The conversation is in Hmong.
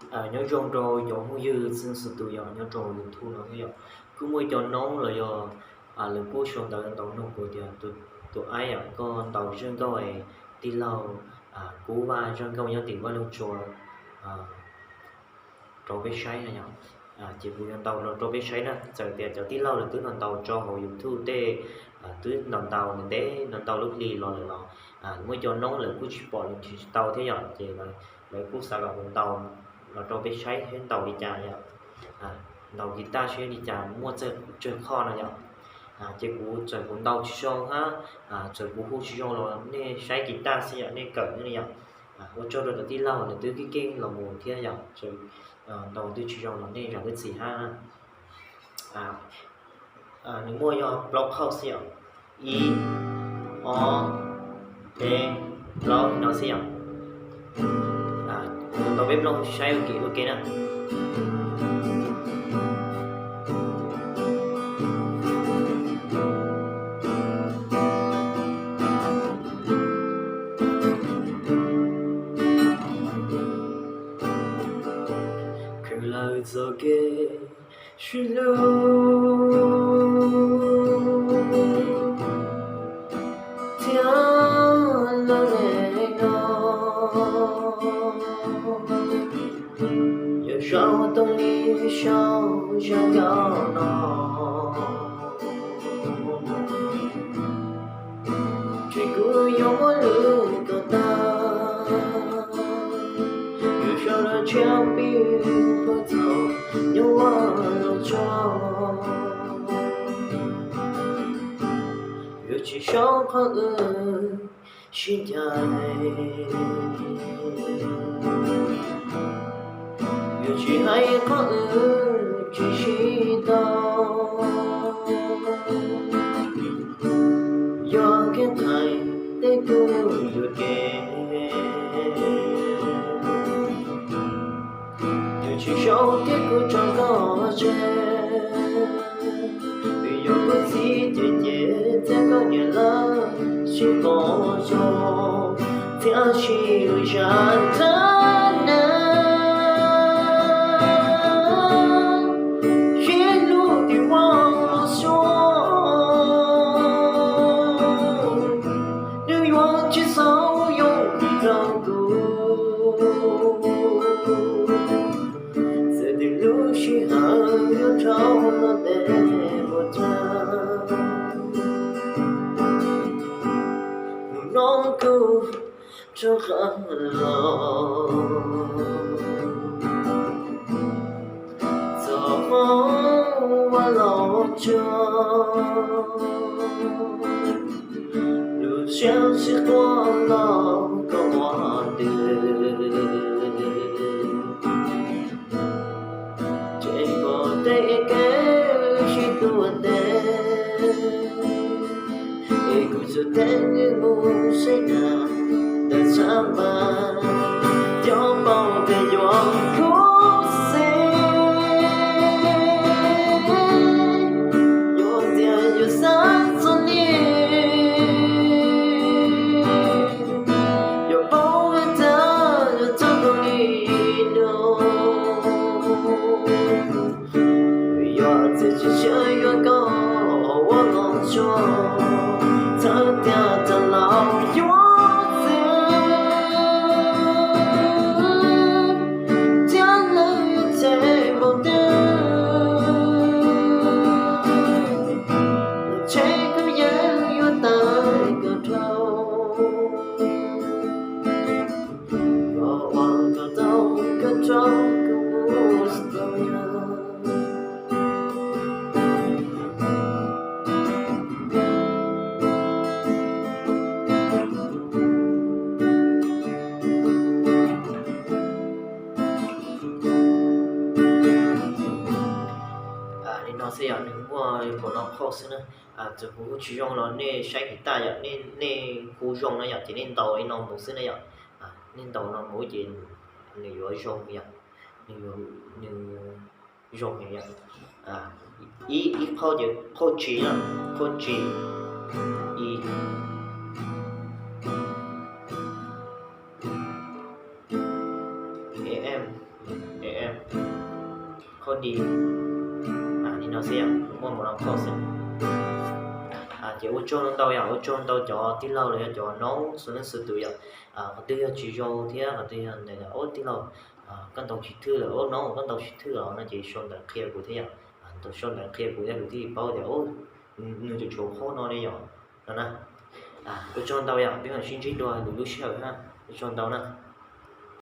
Nyob zoo rau cov phooj ywg txhua tus yom, nyob rau YouTube no thiab yom. Kuj muaj cov noob los yog lawv kuj sau ntawv ntaus nug kuv tias tus aib yom, koj ntaus zaj nkauj tij laug Kub Vaj, zaj nkauj nyob tim Vaj Loog Tsua rau peb saib no yom. Ces kuv yuav ntaus los rau peb saib na, txawm tias cov tij laug lawv twb ntaus ntaus tso hauv YouTube tej, twb ntaus ntaus ntev ntaus ntaus lub hli los lawm los muaj cov noob lawv kuj tsis pom los tsis tau thiab yom, ces lawv kuj xav kom kuv ntaus los rau peb saib thiab ntaus li cas yom. Ntaus guitar seb li cas muaj tsawg qhov no yom. Ces kuv txawm kuv ntaus tsis zoo hab txawm kuv hu tsis zoo los nej saib guitar xwb yom, nej kawm li yom. Ua tsaug rau cov tij laug lawv twb keej keej los mus thiab yom, ntaus twb tsis zoo los nej zam lub txim hab. Nws muaj yog plaub qhov xwb yom, ib, ob, peb, plaub no xwb yom. Kuv ntaus peb mloog saib ua ke ua ke na. Khwv lawm txoj kev sib hlub thiab lub neej no, yog sau tau li sau zaj nkauj no. Tsis kuv yuav muab lwm kom tag, yus sawv daws tshiab pib puag thaum nyuam los tso. Yuav tsis sau qhov wb sib ncaim, yuav tsis hais qhov wb tsis sib tau. Yog kev qhais tej kuv yuam kev, yus tsis sau thiab kuv tso koj tseg. Vim yog kuv txiv cem cem thiab koj niam lawv sib pom zoo, thiab sib lwm zaj dab neeg. Sib hlub tim vaj los xyuas, nws yuav tsis txhob yoo rau kuv. Txawm tias lub sij hawm yuav dhau los ntev npaum cas, hnub no kuv rov qab los txog hauv vaj los tsuag, lub siab sib quaj los koj ua twg. Ces pom tej kev sib tuav tes, es kuv txawm teb nws mus seb nag ntawm txhab npas, cov paub tias yuav khuv xim, yuav tias yuav xav txog li, yuav paub hais tias yuav txog tau li no. Yog txiav txim siab yuav koj ua los tsuag, txhawj tias txoj laus yuav txwv, thiab lawv yuav tseg npaum twg, ntshe kuv yeej yuav tawm koj dhau. Koj ua kom tau koj rau kuv mus tau yog. Li no xwb yom, nws muaj npaum no qhov xwb na. Txawm kuv hu tsis zoo los nej saib guitar yom, nej hu zoo na yom, ces nej ntaus li no mus xwb na yom. Nej ntaus no mus ces nws yuav zoo yom, nws zoo yom. Ib, ib qhov ces qhov tsis, qhov tsis, ib, e m, e Chord D, li no xwb yom, muaj mus no chord xwb. Ces ua tsaug ntau yom, ua tsaug ntau cov tij laug los yog cov noob xwb leej xwb tus yom. Qhov twg yog tsis zoo thiab qhov twg yog ntawm ub tij laug, koj ntaus tsis thwj lawm, ub noob koj ntaus tsis thwj los no ces sau ntawv qhia kuv thiab yom. Sau ntawv qhia kuv thiab kuv thiaj li paub tias nws tseem tshuav qhov no li yom, no na. Ua tsaug ntau yom, peb mam sib ntsib dua lwm lub sij hawm na. Ua tsaug ntau na.